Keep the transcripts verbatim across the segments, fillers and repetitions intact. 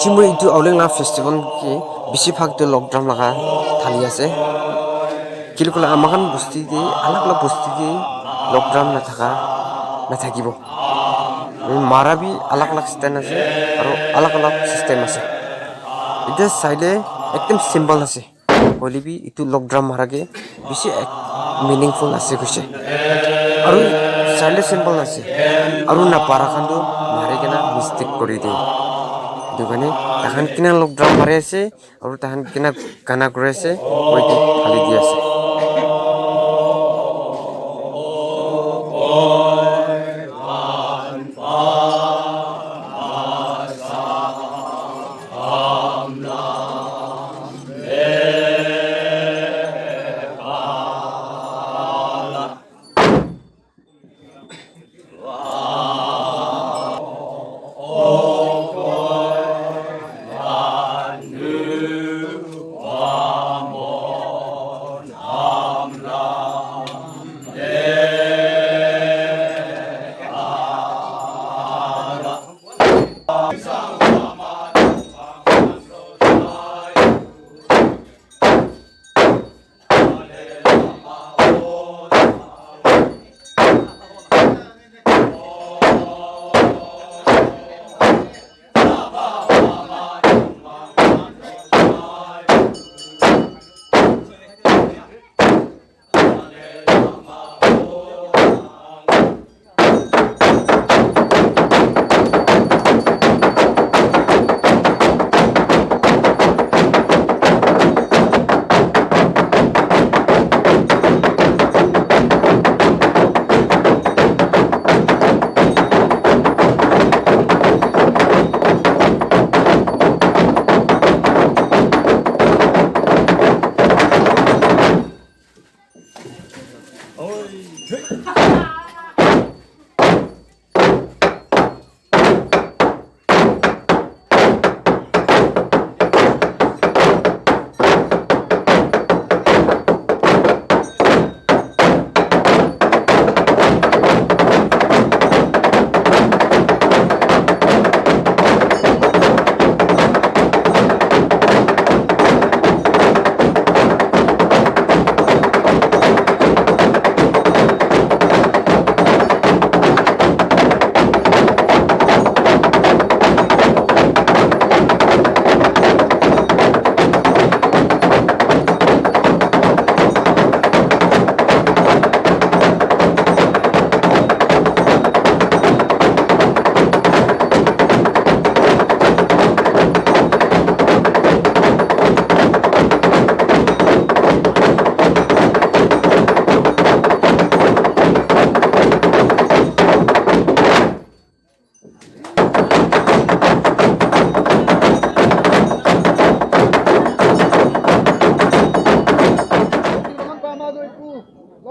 Chimui etu Aoleng laga festival ke bishi bhag tu log drum laga thali ase. Kile koile amakhan bosti te alag alag bosti te log drum nathaka nathakibo. Mara bi alag alag stand ase aro alag alag system ase. Etu saile ekdum simple ase. Hoile bi etu log drum mara ke bishi ek-, meaningful ase koise. Aru saile simple ase. Aru napara khan tu mari kena mistake kori de. Etu karne tahan kina log drum mari ase, aru tahan kina gana kuri ase, moi ke thali di ase.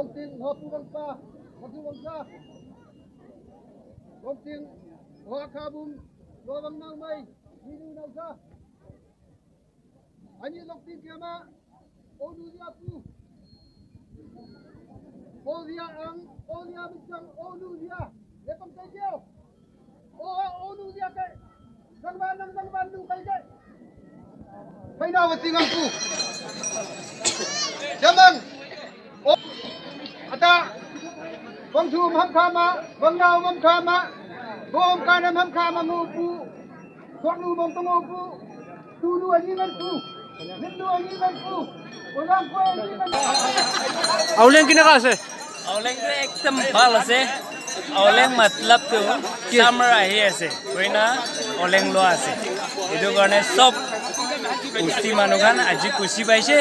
Longting, Hoa Pu Bangpa, Hoa Pu Bangpa. Longting, Hoa Kha Bum, Lo Bang Nau Mai, Minu Nau Sa. Ani Longting Kiama, Onu Dia Pu. Odia Ang, Odia Michang, Onu Dia. Lepang Taikiao. O, o, nu dia kai. Zangban nang zangban nu kai kai. Kai na wa tingang ku. Jamang. O. Ata. Bang thu mam khama, bang nau mam khama. Bom kana mam khama ngu pu. Sok nu bang tongo pu. Auleng kinaka ase? Auleng tu ekdom bhal ase. Auleng matlab tu summer ahi ase. Koina Auleng lo ase. Etu karne sob bosti manu khan aji khushi paise.